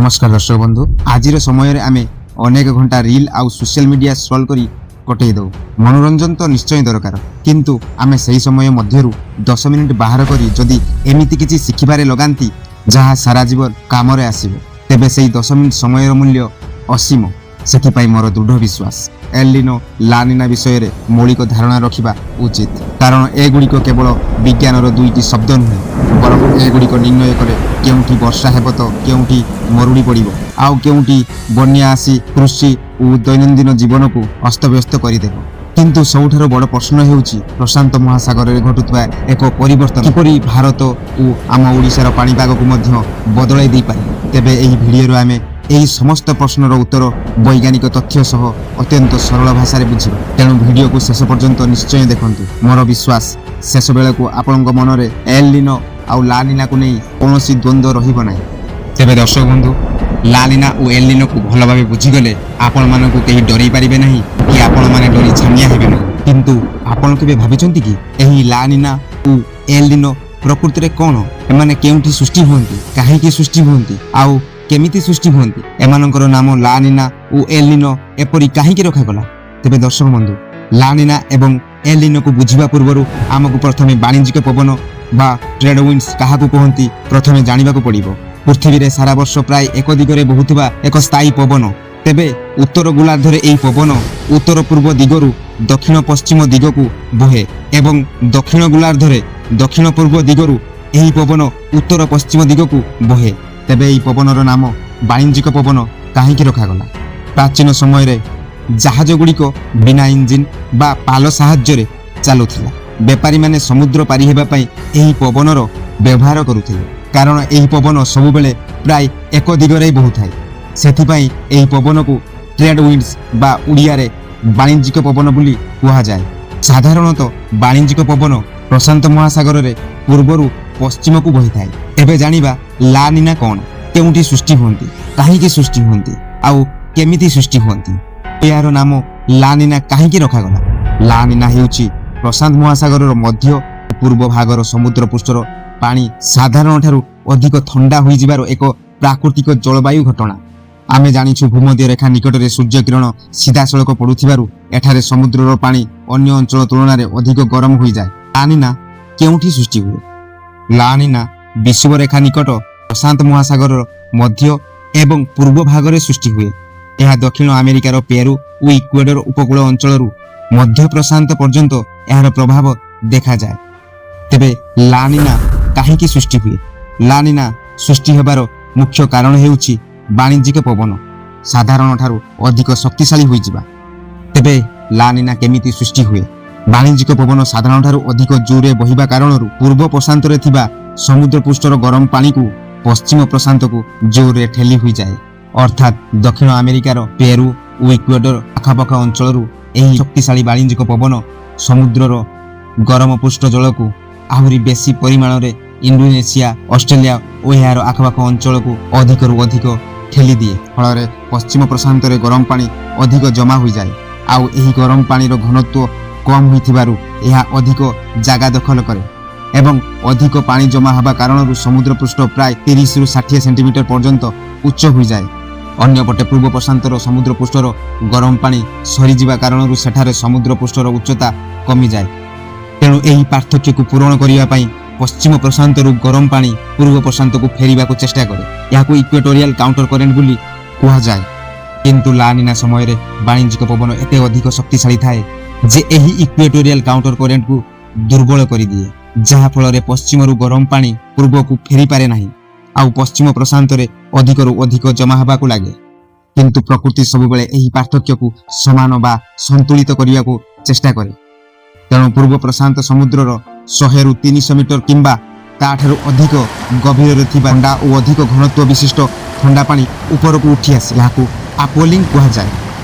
ନମସ୍କାର ଦର୍ଶକ ବନ୍ଧୁ। ଆଜିର ସମୟରେ ଆମେ ଅନେକ ଘଣ୍ଟା ରିଲ୍ ଆଉ ସୋସିଆଲ ମିଡ଼ିଆ ସ୍କ୍ରଲ୍ କରି କଟେଇ ଦେଉ। ମନୋରଞ୍ଜନ ତ ନିଶ୍ଚୟ ଦରକାର, କିନ୍ତୁ ଆମେ ସେହି ସମୟ ମଧ୍ୟରୁ 10 ମିନିଟ୍ ବାହାର କରି ଯଦି ଏମିତି କିଛି ଶିଖିବାରେ ଲଗାନ୍ତି, ଯାହା ସାରା ଜୀବନ କାମରେ ଆସିବ, ତେବେ ସେଇ 10 ମିନିଟ୍ ସମୟର ମୂଲ୍ୟ ଅସୀମ। ସେଥିପାଇଁ ମୋର ଦୃଢ଼ ବିଶ୍ୱାସ, ଏଲିନୋ, ଲାନିନା ବିଷୟରେ ମୌଳିକ ଧାରଣା ରଖିବା ଉଚିତ। କାରଣ ଏଗୁଡ଼ିକ କେବଳ ବିଜ୍ଞାନର ଦୁଇଟି ଶବ୍ଦ ନୁହେଁ, ବରଂ ଏଗୁଡ଼ିକ ନିର୍ଣ୍ଣୟ କରେ କେଉଁଠି ବର୍ଷା ହେବ ତ କେଉଁଠି ମରୁଡ଼ି ପଡ଼ିବ, ଆଉ କେଉଁଠି ବନ୍ୟା ଆସି କୃଷି ଓ ଦୈନନ୍ଦିନ ଜୀବନକୁ ଅସ୍ତବ୍ୟସ୍ତ କରିଦେବ। କିନ୍ତୁ ସବୁଠାରୁ ବଡ଼ ପ୍ରଶ୍ନ ହେଉଛି, ପ୍ରଶାନ୍ତ ମହାସାଗରରେ ଘଟୁଥିବା ଏକ ପରିବର୍ତ୍ତନ କିପରି ଭାରତ ଓ ଆମ ଓଡ଼ିଶାର ପାଣିପାଗକୁ ମଧ୍ୟ ବଦଳାଇ ଦେଇପାରେ? ତେବେ ଏହି ଭିଡ଼ିଓରୁ ଆମେ ଏହି ସମସ୍ତ ପ୍ରଶ୍ନର ଉତ୍ତର ବୈଜ୍ଞାନିକ ତଥ୍ୟ ସହ ଅତ୍ୟନ୍ତ ସରଳ ଭାଷାରେ ବୁଝିବା। ତେଣୁ ଭିଡ଼ିଓକୁ ଶେଷ ପର୍ଯ୍ୟନ୍ତ ନିଶ୍ଚୟ ଦେଖନ୍ତୁ। ମୋର ବିଶ୍ୱାସ, ଶେଷ ବେଳକୁ ଆପଣଙ୍କ ମନରେ ଏଲ୍ ନିନୋ ଆଉ ଲା ନିନାକୁ ନେଇ କୌଣସି ଦ୍ୱନ୍ଦ୍ୱ ରହିବ ନାହିଁ। ତେବେ ଦର୍ଶକ ବନ୍ଧୁ, ଲାନିନା ଓ ଏଲିନୋକୁ ଭଲ ଭାବେ ବୁଝିଗଲେ ଆପଣମାନଙ୍କୁ କେହି ଡରେଇ ପାରିବେ ନାହିଁ କି ଆପଣମାନେ ଡରି ଛାନିଆ ହେବେ ନାହିଁ। କିନ୍ତୁ ଆପଣ କେବେ ଭାବିଛନ୍ତି କି, ଏହି ଲାନିନା ଓ ଏଲିନୋ ପ୍ରକୃତିରେ କ'ଣ? ଏମାନେ କେଉଁଠି ସୃଷ୍ଟି ହୁଅନ୍ତି? କାହିଁକି ସୃଷ୍ଟି ହୁଅନ୍ତି? ଆଉ କେମିତି ସୃଷ୍ଟି ହୁଅନ୍ତି? ଏମାନଙ୍କର ନାମ ଲାନିନା ଓ ଏଲିନୋ ଏପରି କାହିଁକି ରଖାଗଲା? ତେବେ ଦର୍ଶକ ବନ୍ଧୁ, ଲାନିନା ଏବଂ ଏଲିନୋକୁ ବୁଝିବା ପୂର୍ବରୁ ଆମକୁ ପ୍ରଥମେ ବାଣିଜ୍ୟିକ ପବନ ବା ଟ୍ରେଡ୍ ୱିଣ୍ଡସ୍ କାହାକୁ କୁହନ୍ତି, ପ୍ରଥମେ ଜାଣିବାକୁ ପଡ଼ିବ। ପୃଥିବୀରେ ସାରା ବର୍ଷ ପ୍ରାୟ ଏକ ଦିଗରେ ବହୁଥିବା ଏକ ସ୍ଥାୟୀ ପବନ। ତେବେ ଉତ୍ତର ଗୋଲାର୍ଦ୍ଧରେ ଏହି ପବନ ଉତ୍ତର ପୂର୍ବ ଦିଗରୁ ଦକ୍ଷିଣ ପଶ୍ଚିମ ଦିଗକୁ ବହେ ଏବଂ ଦକ୍ଷିଣ ଗୋଲାର୍ଦ୍ଧରେ ଦକ୍ଷିଣ ପୂର୍ବ ଦିଗରୁ ଏହି ପବନ ଉତ୍ତର ପଶ୍ଚିମ ଦିଗକୁ ବହେ। ତେବେ ଏହି ପବନର ନାମ ବାଣିଜ୍ୟିକ ପବନ କାହିଁକି ରଖାଗଲା? ପ୍ରାଚୀନ ସମୟରେ ଜାହାଜଗୁଡ଼ିକ ବିନା ଇଞ୍ଜିନ୍ ବା ପାଲ ସାହାଯ୍ୟରେ ଚାଲୁଥିଲା। ବେପାରୀମାନେ ସମୁଦ୍ର ପାରି ହେବା ପାଇଁ ଏହି ପବନର ବ୍ୟବହାର କରୁଥିଲେ, କାରଣ ଏହି ପବନ ସବୁବେଳେ ପ୍ରାୟ ଏକ ଦିଗରେ ବହୁଥାଏ। ସେଥିପାଇଁ ଏହି ପବନକୁ ଟ୍ରେଡ୍ ୱିଣ୍ଡସ୍ ବା ଓଡ଼ିଆରେ ବାଣିଜ୍ୟିକ ପବନ ବୋଲି କୁହାଯାଏ। ସାଧାରଣତଃ ବାଣିଜ୍ୟିକ ପବନ ପ୍ରଶାନ୍ତ ମହାସାଗରରେ ପୂର୍ବରୁ ପଶ୍ଚିମକୁ ବହିଥାଏ। ଏବେ ଜାଣିବା ଲା ନିନା କ'ଣ, କେଉଁଠି ସୃଷ୍ଟି ହୁଅନ୍ତି, କାହିଁକି ସୃଷ୍ଟି ହୁଅନ୍ତି ଆଉ କେମିତି ସୃଷ୍ଟି ହୁଅନ୍ତି। ଏହାର ନାମ ଲା ନିନା କାହିଁକି ରଖାଗଲା? ଲା ନିନା ହେଉଛି ପ୍ରଶାନ୍ତ ମହାସାଗରର ମଧ୍ୟ ପୂର୍ବ ଭାଗର ସମୁଦ୍ର ପୃଷ୍ଠର ପାଣି ସାଧାରଣ ଠାରୁ ଅଧିକ ଥଣ୍ଡା ହୋଇଯିବାର ଏକ ପ୍ରାକୃତିକ ଜଳବାୟୁ ଘଟଣା। ଆମେ ଜାଣିଛୁ, ଭୂମଧ୍ୟ ରେଖା ନିକଟରେ ସୂର୍ଯ୍ୟକିରଣ ସିଧାସଳଖ ପଡୁଥିବାରୁ ଏଠାରେ ସମୁଦ୍ରର ପାଣି ଅନ୍ୟ ଅଞ୍ଚଳ ତୁଳନାରେ ଅଧିକ ଗରମ ହୋଇଯାଏ। ଲାନିନା କେଉଁଠି ସୃଷ୍ଟି ହୁଏ? ଲାନିନା ବିଷୁବରେଖା ନିକଟ ପ୍ରଶାନ୍ତ ମହାସାଗରର ମଧ୍ୟ ଏବଂ ପୂର୍ବ ଭାଗରେ ସୃଷ୍ଟି ହୁଏ। ଏହା ଦକ୍ଷିଣ ଆମେରିକାର ପେରୁ ଓ ଇକ୍ୱେଡର ଉପକୂଳ ଅଞ୍ଚଳରୁ ମଧ୍ୟ ପ୍ରଶାନ୍ତ ପର୍ଯ୍ୟନ୍ତ ଏହାର ପ୍ରଭାବ ଦେଖାଯାଏ। ତେବେ ଲାନିନା କାହିଁକି ସୃଷ୍ଟି ହୁଏ? ଲାନିନା ସୃଷ୍ଟି ହେବାର ମୁଖ୍ୟ କାରଣ ହେଉଛି ବାଣିଜ୍ୟିକ ପବନ ସାଧାରଣ ଠାରୁ ଅଧିକ ଶକ୍ତିଶାଳୀ ହୋଇଯିବା। ତେବେ ଲାନିନା କେମିତି ସୃଷ୍ଟି ହୁଏ? ବାଣିଜ୍ୟିକ ପବନ ସାଧାରଣ ଠାରୁ ଅଧିକ ଜୋରରେ ବହିବା କାରଣରୁ ପୂର୍ବ ପ୍ରଶାନ୍ତରେ ଥିବା ସମୁଦ୍ର ପୃଷ୍ଠର ଗରମ ପାଣିକୁ ପଶ୍ଚିମ ପ୍ରଶାନ୍ତକୁ ଜୋରରେ ଠେଲି ହୋଇଯାଏ। ଅର୍ଥାତ୍ ଦକ୍ଷିଣ ଆମେରିକାର ପେରୁ ଓ ଇକ୍ୱେଡର ଆଖପାଖ ଅଞ୍ଚଳରୁ ଏହି ଶକ୍ତିଶାଳୀ ବାଣିଜ୍ୟିକ ପବନ ସମୁଦ୍ରର ଗରମ ପୃଷ୍ଠ ଜଳକୁ ଆହୁରି ବେଶୀ ପରିମାଣରେ ଇଣ୍ଡୋନେସିଆ, ଅଷ୍ଟ୍ରେଲିଆ ଓ ଏହାର ଆଖପାଖ ଅଞ୍ଚଳକୁ ଅଧିକରୁ ଅଧିକ ଠେଲି ଦିଏ। ଫଳରେ ପଶ୍ଚିମ ପ୍ରଶାନ୍ତରେ ଗରମ ପାଣି ଅଧିକ ଜମା ହୋଇଯାଏ। ଆଉ ଏହି ଗରମ ପାଣିର ଘନତ୍ୱ କମ୍ ହୋଇଥିବାରୁ ଏହା ଅଧିକ ଜାଗା ଦଖଲ କରେ ଏବଂ ଅଧିକ ପାଣି ଜମା ହେବା କାରଣରୁ ସମୁଦ୍ର ପୃଷ୍ଠ ପ୍ରାୟ 30ରୁ 60 ସେଣ୍ଟିମିଟର ପର୍ଯ୍ୟନ୍ତ ଉଚ୍ଚ ହୋଇଯାଏ। ଅନ୍ୟପଟେ ପୂର୍ବ ପ୍ରଶାନ୍ତର ସମୁଦ୍ର ପୃଷ୍ଠର ଗରମ ପାଣି ସରିଯିବା କାରଣରୁ ସେଠାରେ ସମୁଦ୍ର ପୃଷ୍ଠର ଉଚ୍ଚତା କମିଯାଏ। ତେଣୁ ଏହି ପାର୍ଥକ୍ୟକୁ ପୂରଣ କରିବା ପାଇଁ ପଶ୍ଚିମ ପ୍ରଶାନ୍ତରୁ ଗରମ ପାଣି ପୂର୍ବ ପ୍ରଶାନ୍ତକୁ ଫେରିବାକୁ ଚେଷ୍ଟା କରେ। ଏହାକୁ ଇକ୍ୱେଟୋରିଆଲ କାଉଣ୍ଟର କରେଣ୍ଟ ବୋଲି କୁହାଯାଏ। କିନ୍ତୁ ଲାନିନା ସମୟରେ ବାଣିଜ୍ୟିକ ପବନ ଏତେ ଅଧିକ ଶକ୍ତିଶାଳୀ ଥାଏ ଯେ ଏହି ଇକ୍ୱେଟୋରିଆଲ କାଉଣ୍ଟର କରେଣ୍ଟକୁ ଦୁର୍ବଳ କରିଦିଏ, ଯାହାଫଳରେ ପଶ୍ଚିମରୁ ଗରମ ପାଣି ପୂର୍ବକୁ ଫେରିପାରେ ନାହିଁ ଆଉ ପଶ୍ଚିମ ପ୍ରଶାନ୍ତରେ ଅଧିକରୁ ଅଧିକ ଜମା ହେବାକୁ ଲାଗେ। କିନ୍ତୁ ପ୍ରକୃତି ସବୁବେଳେ ଏହି ପାର୍ଥକ୍ୟକୁ ସମାନ ବା ସନ୍ତୁଳିତ କରିବାକୁ ଚେଷ୍ଟା କରେ। ତେଣୁ ପୂର୍ବ ପ୍ରଶାନ୍ତ ସମୁଦ୍ରର 100ରୁ 300 ମିଟର କିମ୍ବା ତାଠାରୁ ଅଧିକ ଗଭୀରରେ ଥିବା ଥଣ୍ଡା ଓ ଅଧିକ ଘନତ୍ୱ ବିଶିଷ୍ଟ ଥଣ୍ଡା ପାଣି ଉପରକୁ ଉଠି ଆସେ। ଏହାକୁ ଆପୱେଲିଂ କୁହାଯାଏ।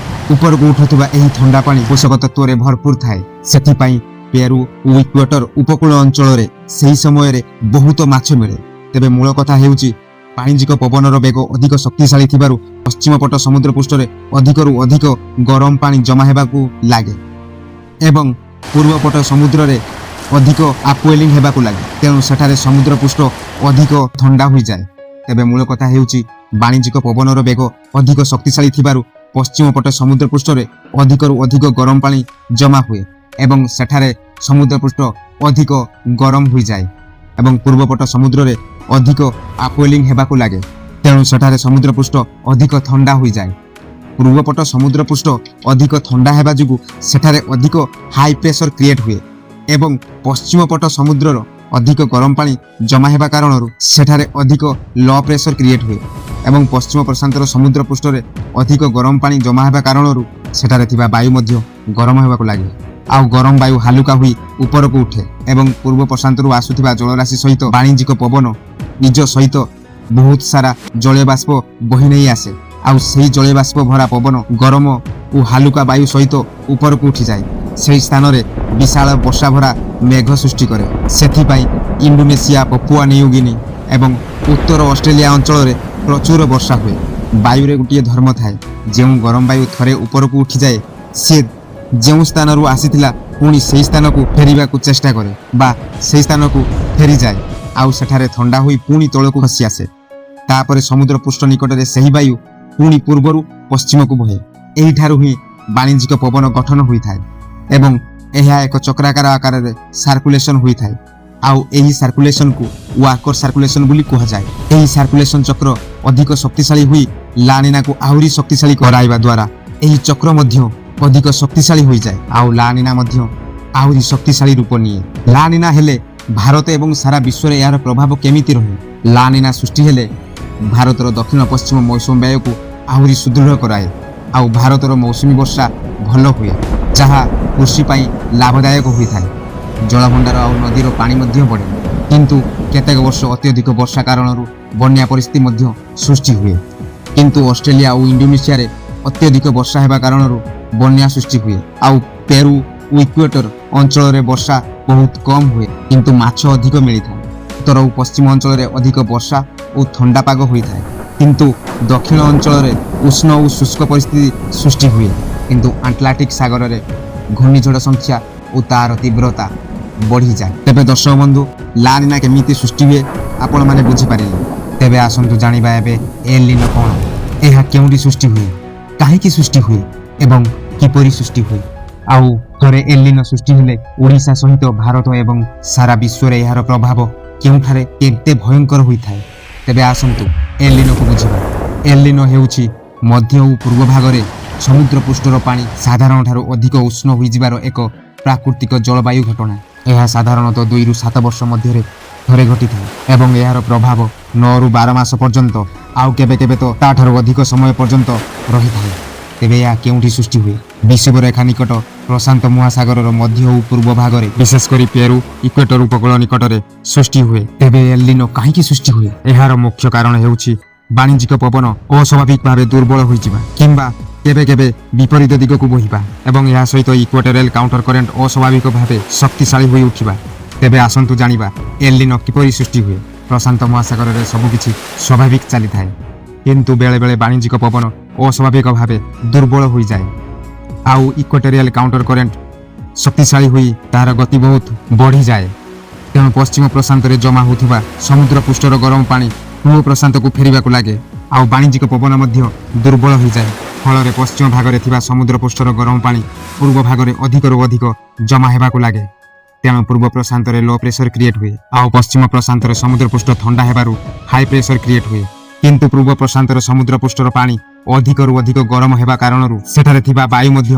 ଉପରକୁ ଉଠୁଥିବା ଏହି ଥଣ୍ଡା ପାଣି ପୋଷକ ତତ୍ତ୍ୱରେ ଭରପୁର ଥାଏ। ସେଥିପାଇଁ ପେରୁ ଓ ଇକ୍ୱେଟର ଉପକୂଳ ଅଞ୍ଚଳରେ ସେହି ସମୟରେ ବହୁତ ମାଛ ମିଳେ। ତେବେ ମୂଳ କଥା ହେଉଛି, ବାଣିଜ୍ୟିକ ପବନର ବେଗ ଅଧିକ ଶକ୍ତିଶାଳୀ ଥିବାରୁ ପଶ୍ଚିମ ପଟ ସମୁଦ୍ର ପୃଷ୍ଠରେ ଅଧିକରୁ ଅଧିକ ଗରମ ପାଣି ଜମା ହେବାକୁ ଲାଗେ ଏବଂ ପୂର୍ବ ପଟ ସମୁଦ୍ରରେ ଅଧିକ ଆପୱେଲିଂ ହେବାକୁ ଲାଗେ। ତେଣୁ ସେଠାରେ ସମୁଦ୍ର ପୃଷ୍ଠ ଅଧିକ ଥଣ୍ଡା ହୋଇଯାଏ। ତେବେ ମୂଳ କଥା ହେଉଛି, ବାଣିଜ୍ୟିକ ପବନର ବେଗ ଅଧିକ ଶକ୍ତିଶାଳୀ ଥିବାରୁ ପଶ୍ଚିମ ପଟ ସମୁଦ୍ର ପୃଷ୍ଠରେ ଅଧିକରୁ ଅଧିକ ଗରମ ପାଣି ଜମା ହୁଏ ଏବଂ ସେଠାରେ ସମୁଦ୍ର ପୃଷ୍ଠ ଅଧିକ ଗରମ ହୋଇଯାଏ ଏବଂ ପୂର୍ବପଟ ସମୁଦ୍ରରେ ଅଧିକ ଆପୱେଲିଂ ହେବାକୁ ଲାଗେ। ତେଣୁ ସେଠାରେ ସମୁଦ୍ର ପୃଷ୍ଠ ଅଧିକ ଥଣ୍ଡା ହୋଇଯାଏ। ପୂର୍ବପଟ ସମୁଦ୍ର ପୃଷ୍ଠ ଅଧିକ ଥଣ୍ଡା ହେବା ଯୋଗୁଁ ସେଠାରେ ଅଧିକ ହାଇ ପ୍ରେସର କ୍ରିଏଟ୍ ହୁଏ ଏବଂ ପଶ୍ଚିମ ପଟ ସମୁଦ୍ରର ଅଧିକ ଗରମ ପାଣି ଜମା ହେବା କାରଣରୁ ସେଠାରେ ଅଧିକ ଲୋ ପ୍ରେସର କ୍ରିଏଟ୍ ହୁଏ ଏବଂ ପଶ୍ଚିମ ପ୍ରଶାନ୍ତର ସମୁଦ୍ର ପୃଷ୍ଠରେ ଅଧିକ ଗରମ ପାଣି ଜମା ହେବା କାରଣରୁ ସେଠାରେ ଥିବା ବାୟୁ ମଧ୍ୟ ଗରମ ହେବାକୁ ଲାଗେ। ଆଉ ଗରମ ବାୟୁ ହାଲୁକା ହୋଇ ଉପରକୁ ଉଠେ ଏବଂ ପୂର୍ବ ପ୍ରଶାନ୍ତରୁ ଆସୁଥିବା ଜଳରାଶି ସହିତ ବାଣିଜ୍ୟିକ ପବନ ନିଜ ସହିତ ବହୁତ ସାରା ଜଳୀୟ ବାଷ୍ପ ବହି ନେଇ ଆସେ। ଆଉ ସେହି ଜଳୀୟ ବାଷ୍ପ ଭରା ପବନ ଗରମ ଓ ହାଲୁକା ବାୟୁ ସହିତ ଉପରକୁ ଉଠିଯାଏ। ସେହି ସ୍ଥାନରେ ବିଶାଳ ବର୍ଷା ଭରା ମେଘ ସୃଷ୍ଟି କରେ। ସେଥିପାଇଁ ଇଣ୍ଡୋନେସିଆ, ପପୁଆ ନ୍ୟୁଗିନି ଏବଂ ଉତ୍ତର ଅଷ୍ଟ୍ରେଲିଆ ଅଞ୍ଚଳରେ ପ୍ରଚୁର ବର୍ଷା ହୁଏ। ବାୟୁରେ ଗୋଟିଏ ଧର୍ମ ଥାଏ। ଯେଉଁ ଗରମ ବାୟୁ ଥରେ ଉପରକୁ ଉଠିଯାଏ, ସେ ଯେଉଁ ସ୍ଥାନରୁ ଆସିଥିଲା ପୁଣି ସେହି ସ୍ଥାନକୁ ଫେରିବାକୁ ଚେଷ୍ଟା କରେ ବା ସେହି ସ୍ଥାନକୁ ଫେରିଯାଏ ଆଉ ସେଠାରେ ଥଣ୍ଡା ହୋଇ ପୁଣି ତଳକୁ ଖସି ଆସେ। ତାପରେ ସମୁଦ୍ର ପୃଷ୍ଠ ନିକଟରେ ସେହି ବାୟୁ ପୁଣି ପୂର୍ବରୁ ପଶ୍ଚିମକୁ ବହେ। ଏହିଠାରୁ ହିଁ ବାଣିଜ୍ୟିକ ପବନ ଗଠନ ହୋଇଥାଏ ଏବଂ ଏହା ଏକ ଚକ୍ରାକାର ଆକାରରେ ସାର୍କୁଲେସନ ହୋଇଥାଏ। ଆଉ ଏହି ସାର୍କୁଲେସନକୁ ୱାକର ସାର୍କୁଲେସନ ବୋଲି କୁହାଯାଏ। ଏହି ସାର୍କୁଲେସନ ଚକ୍ର ଅଧିକ ଶକ୍ତିଶାଳୀ ହୋଇ ଲାନିନାକୁ ଆହୁରି ଶକ୍ତିଶାଳୀ କରାଇବା ଦ୍ୱାରା ଏହି ଚକ୍ର ମଧ୍ୟ ଅଧିକ ଶକ୍ତିଶାଳୀ ହୋଇଯାଏ ଆଉ ଲାନିନା ମଧ୍ୟ ଆହୁରି ଶକ୍ତିଶାଳୀ ରୂପ ନିଏ। ଲାନିନା ହେଲେ ଭାରତ ଏବଂ ସାରା ବିଶ୍ୱରେ ଏହାର ପ୍ରଭାବ କେମିତି ରହେ? ଲାନିନା ସୃଷ୍ଟି ହେଲେ ଭାରତର ଦକ୍ଷିଣ ପଶ୍ଚିମ ମୌସୁମୀ ବାୟୁକୁ ଆହୁରି ସୁଦୃଢ଼ କରାଏ ଆଉ ଭାରତର ମୌସୁମୀ ବର୍ଷା ଭଲ ହୁଏ, ଯାହା କୃଷି ପାଇଁ ଲାଭଦାୟକ ହୋଇଥାଏ। ଜଳଭଣ୍ଡାର ଆଉ ନଦୀର ପାଣି ମଧ୍ୟ ବଢ଼େ। କିନ୍ତୁ କେତେକ ବର୍ଷ ଅତ୍ୟଧିକ ବର୍ଷା କାରଣରୁ ବନ୍ୟା ପରିସ୍ଥିତି ମଧ୍ୟ ସୃଷ୍ଟି ହୁଏ। କିନ୍ତୁ ଅଷ୍ଟ୍ରେଲିଆ ଓ ଇଣ୍ଡୋନେସିଆରେ ଅତ୍ୟଧିକ ବର୍ଷା ହେବା କାରଣରୁ ବନ୍ୟା ସୃଷ୍ଟି ହୁଏ ଆଉ ପେରୁ ଓ ଇକ୍ୱେଟର ଅଞ୍ଚଳରେ ବର୍ଷା ବହୁତ କମ୍ ହୁଏ, କିନ୍ତୁ ମାଛ ଅଧିକ ମିଳିଥାଏ। ଉତ୍ତର ଓ ପଶ୍ଚିମ ଅଞ୍ଚଳରେ ଅଧିକ ବର୍ଷା ଓ ଥଣ୍ଡା ପାଗ ହୋଇଥାଏ, କିନ୍ତୁ ଦକ୍ଷିଣ ଅଞ୍ଚଳରେ ଉଷ୍ଣ ଓ ଶୁଷ୍କ ପରିସ୍ଥିତି ସୃଷ୍ଟି ହୁଏ। କିନ୍ତୁ ଆଟଲାଣ୍ଟିକ୍ ସାଗରରେ ଘୂର୍ଣ୍ଣିଝଡ଼ ସଂଖ୍ୟା ଓ ତାର ତୀବ୍ରତା ବଢ଼ିଯାଏ। ତେବେ ଦର୍ଶକ ବନ୍ଧୁ, ଲାନିନା କେମିତି ସୃଷ୍ଟି ହୁଏ ଆପଣମାନେ ବୁଝିପାରିଲେ। ତେବେ ଆସନ୍ତୁ ଜାଣିବା ଏବେ ଏଲ୍ ନିନୋ କ'ଣ, ଏହା କେଉଁଠି ସୃଷ୍ଟି ହୁଏ, କାହିଁକି ସୃଷ୍ଟି ହୁଏ ଏବଂ କିପରି ସୃଷ୍ଟି ହୁଏ। ଆଉ ଥରେ ଏଲ୍ ନିନୋ ସୃଷ୍ଟି ହେଲେ ଓଡ଼ିଶା ସହିତ ଭାରତ ଏବଂ ସାରା ବିଶ୍ୱରେ ଏହାର ପ୍ରଭାବ କେଉଁଠାରେ କେତେ ଭୟଙ୍କର ହୋଇଥାଏ। ତେବେ ଆସନ୍ତୁ ଏଲ୍ ନିନୋକୁ ବୁଝିବା। ଏଲ୍ ନିନୋ ହେଉଛି ମଧ୍ୟ ଓ ପୂର୍ବ ଭାଗରେ ସମୁଦ୍ର ପୃଷ୍ଠର ପାଣି ସାଧାରଣଠାରୁ ଅଧିକ ଉଷ୍ଣ ହୋଇଯିବାର ଏକ ପ୍ରାକୃତିକ ଜଳବାୟୁ ଘଟଣା। ଏହା ସାଧାରଣତଃ 2ରୁ 7 ବର୍ଷ ମଧ୍ୟରେ ଥରେ ଘଟିଥାଏ ଏବଂ ଏହାର ପ୍ରଭାବ 9ରୁ 12 ମାସ ପର୍ଯ୍ୟନ୍ତ, ଆଉ କେବେ କେବେ ତ ତାଠାରୁ ଅଧିକ ସମୟ ପର୍ଯ୍ୟନ୍ତ ରହିଥାଏ। ତେବେ ଏହା କେଉଁଠି ସୃଷ୍ଟି ହୁଏ? ବିଷୁବରେଖା ନିକଟ ପ୍ରଶାନ୍ତ ମହାସାଗରର ମଧ୍ୟ ଓ ପୂର୍ବ ଭାଗରେ, ବିଶେଷ କରି ପେରୁ, ଇକ୍ୱେଟର ଉପକୂଳ ନିକଟରେ ସୃଷ୍ଟି ହୁଏ। ତେବେ ଏଲିନୋ କାହିଁକି ସୃଷ୍ଟି ହୁଏ? ଏହାର ମୁଖ୍ୟ କାରଣ ହେଉଛି ବାଣିଜ୍ୟିକ ପବନ ଅସ୍ୱାଭାବିକ ଭାବେ ଦୁର୍ବଳ ହୋଇଯିବା କିମ୍ବା କେବେ କେବେ ବିପରୀତ ଦିଗକୁ ବହିବା ଏବଂ ଏହା ସହିତ ଇକ୍ୱେଟୋରିଆଲ କାଉଣ୍ଟର କରେଣ୍ଟ ଅସ୍ୱାଭାବିକ ଭାବେ ଶକ୍ତିଶାଳୀ ହୋଇ ଉଠିବା। ତେବେ ଆସନ୍ତୁ ଜାଣିବା ଏଲିନୋ କିପରି ସୃଷ୍ଟି ହୁଏ। ପ୍ରଶାନ୍ତ ମହାସାଗରରେ ସବୁକିଛି ସ୍ୱାଭାବିକ ଚାଲିଥାଏ, କିନ୍ତୁ ବେଳେବେଳେ ବାଣିଜ୍ୟିକ ପବନ ଅସ୍ୱାଭାବିକ ଭାବେ ଦୁର୍ବଳ ହୋଇଯାଏ ଆଉ ଇକ୍ୱେଟୋରିଆଲ କାଉଣ୍ଟର କରେଣ୍ଟ ଶକ୍ତିଶାଳୀ ହୋଇ ତାହାର ଗତି ବହୁତ ବଢ଼ିଯାଏ। ତେଣୁ ପଶ୍ଚିମ ପ୍ରଶାନ୍ତରେ ଜମା ହେଉଥିବା ସମୁଦ୍ର ପୃଷ୍ଠର ଗରମ ପାଣି ପୂର୍ବ ପ୍ରଶାନ୍ତକୁ ଫେରିବାକୁ ଲାଗେ ଆଉ ବାଣିଜ୍ୟିକ ପବନ ମଧ୍ୟ ଦୁର୍ବଳ ହୋଇଯାଏ। ଫଳରେ ପଶ୍ଚିମ ଭାଗରେ ଥିବା ସମୁଦ୍ର ପୃଷ୍ଠର ଗରମ ପାଣି ପୂର୍ବ ଭାଗରେ ଅଧିକରୁ ଅଧିକ ଜମା ହେବାକୁ ଲାଗେ। ତେଣୁ ପୂର୍ବ ପ୍ରଶାନ୍ତରେ ଲୋ ପ୍ରେସର କ୍ରିଏଟ୍ ହୁଏ ଆଉ ପଶ୍ଚିମ ପ୍ରଶାନ୍ତରେ ସମୁଦ୍ର ପୃଷ୍ଠ ଥଣ୍ଡା ହେବାରୁ ହାଇ ପ୍ରେସର କ୍ରିଏଟ୍ ହୁଏ। କିନ୍ତୁ ପୂର୍ବ ପ୍ରଶାନ୍ତର ସମୁଦ୍ର ପୃଷ୍ଠର ପାଣି ଅଧିକରୁ ଅଧିକ ଗରମ ହେବା କାରଣରୁ ସେଠାରେ ଥିବା ବାୟୁ ମଧ୍ୟ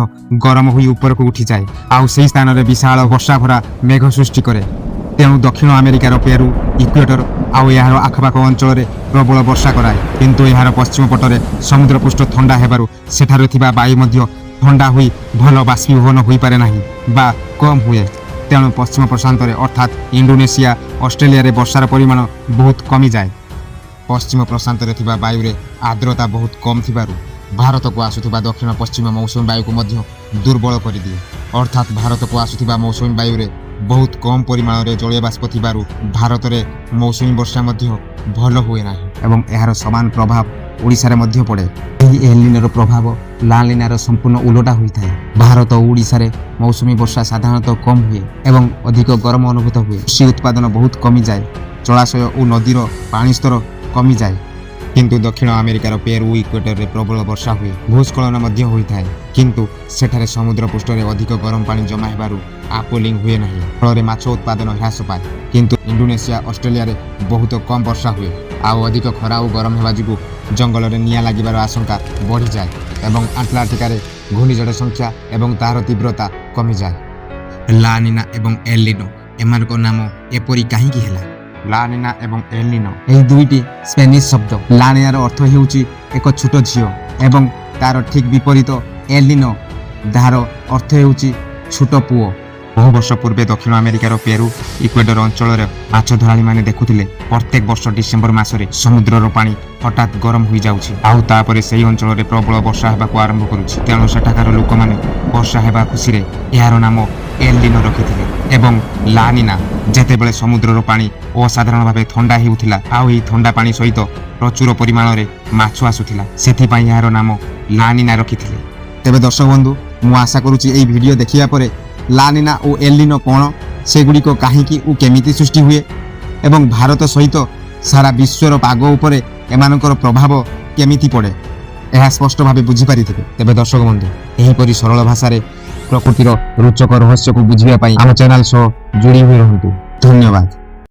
ଗରମ ହୋଇ ଉପରକୁ ଉଠିଯାଏ ଆଉ ସେହି ସ୍ଥାନରେ ବିଶାଳ ବର୍ଷା ଭରା ମେଘ ସୃଷ୍ଟି କରେ। ତେଣୁ ଦକ୍ଷିଣ ଆମେରିକାର ପେରୁ, ଇକ୍ୱେଟର ଆଉ ଏହାର ଆଖପାଖ ଅଞ୍ଚଳରେ ପ୍ରବଳ ବର୍ଷା କରାଏ। କିନ୍ତୁ ଏହାର ପଶ୍ଚିମ ପଟରେ ସମୁଦ୍ର ପୃଷ୍ଠ ଥଣ୍ଡା ହେବାରୁ ସେଠାରେ ଥିବା ବାୟୁ ମଧ୍ୟ ଥଣ୍ଡା ହୋଇ ଭଲ ବାଷ୍ପୀଭବନ ହୋଇପାରେ ନାହିଁ ବା କମ୍ ହୁଏ। ତେଣୁ ପଶ୍ଚିମ ପ୍ରଶାନ୍ତରେ, ଅର୍ଥାତ୍ ଇଣ୍ଡୋନେସିଆ, ଅଷ୍ଟ୍ରେଲିଆରେ ବର୍ଷାର ପରିମାଣ ବହୁତ କମିଯାଏ। ପଶ୍ଚିମ ପ୍ରଶାନ୍ତରେ ଥିବା ବାୟୁରେ ଆର୍ଦ୍ରତା ବହୁତ କମ୍ ଥିବାରୁ ଭାରତକୁ ଆସୁଥିବା ଦକ୍ଷିଣ ପଶ୍ଚିମ ମୌସୁମୀ ବାୟୁକୁ ମଧ୍ୟ ଦୁର୍ବଳ କରିଦିଏ। ଅର୍ଥାତ୍ ଭାରତକୁ ଆସୁଥିବା ମୌସୁମୀ ବାୟୁରେ ବହୁତ କମ୍ ପରିମାଣରେ ଜଳୀୟ ବାଷ୍ପ ଥିବାରୁ ଭାରତରେ ମୌସୁମୀ ବର୍ଷା ମଧ୍ୟ ଭଲ ହୁଏ ନାହିଁ ଏବଂ ଏହାର ସମାନ ପ୍ରଭାବ ଓଡ଼ିଶାରେ ମଧ୍ୟ ପଡ଼େ। ଏହି ଏଲିନୋର ପ୍ରଭାବ ଲାଲିନାର ସମ୍ପୂର୍ଣ୍ଣ ଉଲଟା ହୋଇଥାଏ। ଭାରତ ଓ ଓଡ଼ିଶାରେ ମୌସୁମୀ ବର୍ଷା ସାଧାରଣତଃ କମ୍ ହୁଏ ଏବଂ ଅଧିକ ଗରମ ଅନୁଭୂତ ହୁଏ। କୃଷି ଉତ୍ପାଦନ ବହୁତ କମିଯାଏ। ଜଳାଶୟ ଓ ନଦୀର ପାଣି ସ୍ତର କମିଯାଏ। କିନ୍ତୁ ଦକ୍ଷିଣ ଆମେରିକାର ପେରୁ, ଇକ୍ୱେଟରରେ ପ୍ରବଳ ବର୍ଷା ହୁଏ, ଭୂସ୍ଖଳନ ମଧ୍ୟ ହୋଇଥାଏ। କିନ୍ତୁ ସେଠାରେ ସମୁଦ୍ର ପୃଷ୍ଠରେ ଅଧିକ ଗରମ ପାଣି ଜମା ହେବାରୁ ଆପଲିଂ ହୁଏ ନାହିଁ, ଫଳରେ ମାଛ ଉତ୍ପାଦନ ହ୍ରାସ ପାଏ। କିନ୍ତୁ ଇଣ୍ଡୋନେସିଆ, ଅଷ୍ଟ୍ରେଲିଆରେ ବହୁତ କମ୍ ବର୍ଷା ହୁଏ ଆଉ ଅଧିକ ଖରା ଓ ଗରମ ହେବା ଯୋଗୁଁ ଜଙ୍ଗଲରେ ନିଆଁ ଲାଗିବାର ଆଶଙ୍କା ବଢ଼ିଯାଏ ଏବଂ ଆଣ୍ଟାର୍କଟିକାରେ ଘୂର୍ଣ୍ଣିଝଡ଼ ସଂଖ୍ୟା ଏବଂ ତାହାର ତୀବ୍ରତା କମିଯାଏ। ଲା ନିନା ଏବଂ ଏଲ୍ ନିନୋ, ଏମାନଙ୍କ ନାମ ଏପରି କାହିଁକି ହେଲା? ଲା ନିନା ଏବଂ ଏଲ୍ ନିନୋ ଏହି ଦୁଇଟି ସ୍ପେନିଶ ଶବ୍ଦ। ଲା ନିନାର ଅର୍ଥ ହେଉଛି ଏକ ଛୋଟ ଝିଅ ଏବଂ ତାର ଠିକ୍ ବିପରୀତ ଏଲ୍ ନିନୋ, ଯାହାର ଅର୍ଥ ହେଉଛି ଛୋଟ ପୁଅ। ବହୁ ବର୍ଷ ପୂର୍ବେ ଦକ୍ଷିଣ ଆମେରିକାର ପେରୁ, ଇକ୍ୱେଡର ଅଞ୍ଚଳରେ ମାଛ ଧରାଳୀମାନେ ଦେଖୁଥିଲେ, ପ୍ରତ୍ୟେକ ବର୍ଷ ଡିସେମ୍ବର ମାସରେ ସମୁଦ୍ରର ପାଣି ହଠାତ୍ ଗରମ ହୋଇଯାଉଛି ଆଉ ତାପରେ ସେହି ଅଞ୍ଚଳରେ ପ୍ରବଳ ବର୍ଷା ହେବାକୁ ଆରମ୍ଭ କରୁଛି। ତେଣୁ ସେଠାକାର ଲୋକମାନେ ବର୍ଷା ହେବା ଖୁସିରେ ଏହାର ନାମ ଏଲ୍ ନିନୋ ରଖିଥିଲେ ଏବଂ ଲା ନିନା, ଯେତେବେଳେ ସମୁଦ୍ରର ପାଣି ଅସାଧାରଣ ଭାବେ ଥଣ୍ଡା ହେଉଥିଲା ଆଉ ଏହି ଥଣ୍ଡା ପାଣି ସହିତ ପ୍ରଚୁର ପରିମାଣରେ ମାଛ ଆସୁଥିଲା, ସେଥିପାଇଁ ଏହାର ନାମ ଲା ନିନା ରଖିଥିଲେ। ତେବେ ଦର୍ଶକ ବନ୍ଧୁ, ମୁଁ ଆଶା କରୁଛି ଏହି ଭିଡ଼ିଓ ଦେଖିବା ପରେ ଲା ନିନା ଓ ଏଲ୍ ନିନୋ କ'ଣ, ସେଗୁଡ଼ିକ କାହିଁକି ଓ କେମିତି ସୃଷ୍ଟି ହୁଏ ଏବଂ ଭାରତ ସହିତ ସାରା ବିଶ୍ୱର ପାଗ ଉପରେ ଏମାନଙ୍କର ପ୍ରଭାବ କେମିତି ପଡ଼େ, ଏହା ସ୍ପଷ୍ଟ ଭାବେ ବୁଝିପାରିଥିବେ। ତେବେ ଦର୍ଶକ ବନ୍ଧୁ, ଏହିପରି ସରଳ ଭାଷାରେ ପ୍ରକୃତିର ରୋଚକ ରହସ୍ୟକୁ ବୁଝିବା ପାଇଁ ଆମ ଚ୍ୟାନେଲ ସହ ଯୋଡ଼ି ହୋଇ ରୁହନ୍ତୁ। ଧନ୍ୟବାଦ।